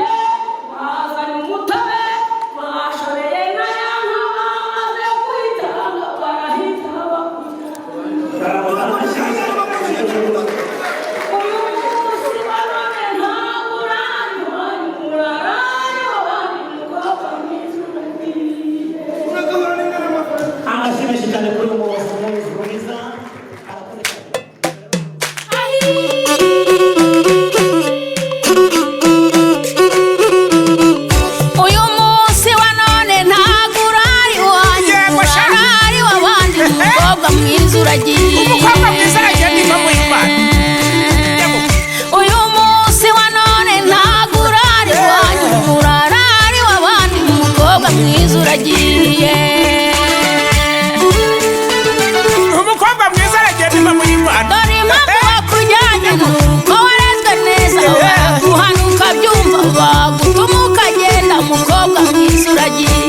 Bazanye umutobe, bashoreye na ya nka, bamaze kuyitanga barahita bakujyana. Uyu munsi wa none ntabwo urari iwanyu, muraraye iwanyu, umukobwa mwiza uragiye. Amashyi menshi cyane kuri uyu munsi, umunsi mwiza. Arakoze cyane. Uyu munsi wa none ntabwo urari iwanyu, Yego sha. urarari w'abandi, umukobwa mwiza uragiye. Umukobwa mwiza aragiye, niba muyimana. Yego. Uyu munsi wa none ntabwo urari iwanyu, urarari w'abandi, umukobwa mwiza uragiye. Umukobwa mwiza aragiye, niba muyimana. Dore impamvu bakujyanye: nuko warezwe neza, baraguhana ukabyumva, bagutuma ukagenda, umukobwa mwiza uragiye.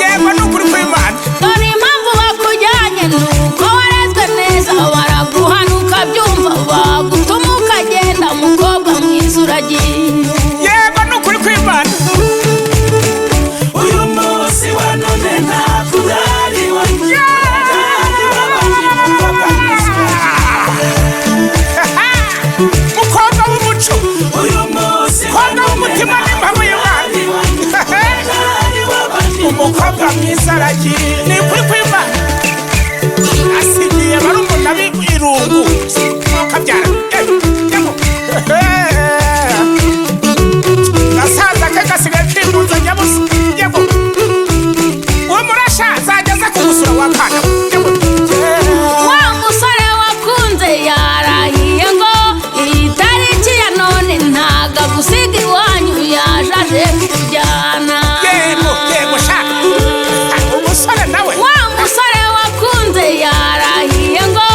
Yego, ni ukuri kw'Imana. Dore impamvu bakujyanye: nuko warezwe neza, baraguhana ukabyumva, bagutuma ukagenda, umukobwa mwiza uragiye. Yego, ni ukuri kw'Imana. Uyu munsi wa none ntabwo urari iwanyu, urari w'abandi, umukobwa mwiza uragiye. Mukobwa w'umuco, Uyu munsi wa mukobwa none w'umutima, n'impamo y'Imana. urari iwanyu, urari w'abandi. Umukobwa mwiza aragiye, ni ukuri kw'Imana. Asigiye barumuna b'irungu, kabyara. Gasaza ke gasigaye kigunze nyabusa. Yego, uwo murasha azajya aza kugusura wa kana. Yego. Wa musore wakunze yarahiye ngo iyi tariki ya none ntago agusiga iwanyu, yaje aje kukujyana. Yego, yego sha, umusore nawe. Wa musore wakunze yarahiye ngo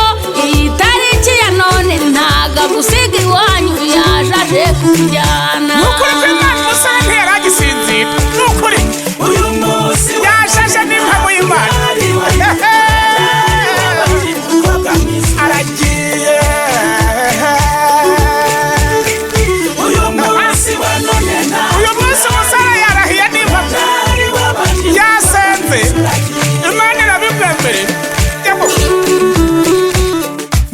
iyi tariki ya none ntago agusiga iwanyu, yaje aje kukujyana. Ni ukuri kw'Imana, umusore ntiyari agisinzira, ni ukuri. Uyu munsi wa Yashaje n'impamo y'Imana. urari iwanyu, urari w'abandi, umukobwa mwiza. Aragiye. Uyu munsi wa none ntabwo Uyu munsi umusore yarahiye n'impamo, urari w'abandi, yasenze Imana irabimwemerera. Yego.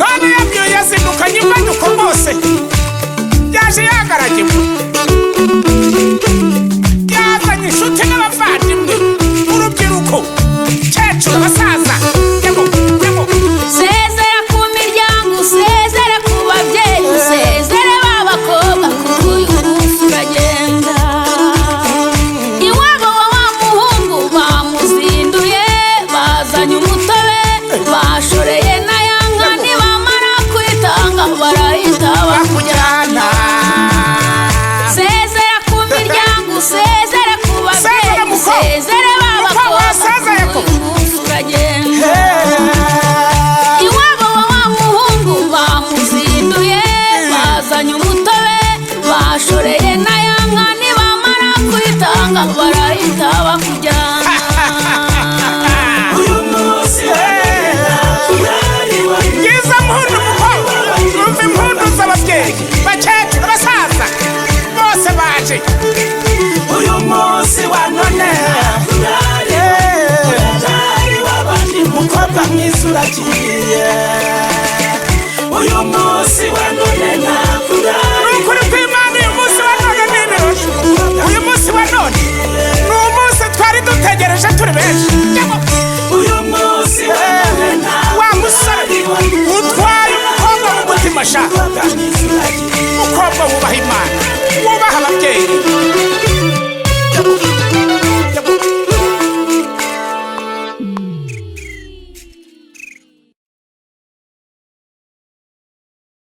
None yabwiye yazindukanye impanuka rwose, yaje yagaragiwe, yazanye inshuti n'abavandimwe, urubyiruko, kecuru, abasaza. Yego, yego. Sezera ku miryango, usezere ku babyeyi, usezere ba bakobwa, kuko uyu munsi uragenda. Iwabo wa wa muhungu bamuzinduye, bazanye umutobe, bashoreye na ya nka, nibamara kuyitanga barahita bakujyana. Bakujyana. Sezera ku miryango, usezere ku babyeyi, Sezera mukobwa. usezere ba Mukobwa, bakobwa, wasezeye kuko ko. uyu munsi uragenda. Iwabo wa wa muhungu bamuzinduye, bazanye umutobe, bashoreye na ya nka, nibamara kuyitanga barahita bakujyana. Uyu munsi wa none ntabwo urari iwanyu. Ngiza mpundu mukobwa, umva impundu z'ababyeyi, bakecuru, abasaza bose baje. Uyu munsi wa none ntabwo urari iwanyu, urari w'abandi, umukobwa mwiza uragiye. Uyu munsi wa none ntabwo urari. Ni ukuri kw'Imana, uyu munsi wa none ni ibirori. Uyu munsi wa none ni umunsi twari dutegereje turi benshi. Yego. Uyu munsi wa none ntabwo Wa musore utwaye umukobwa w'umutima sha.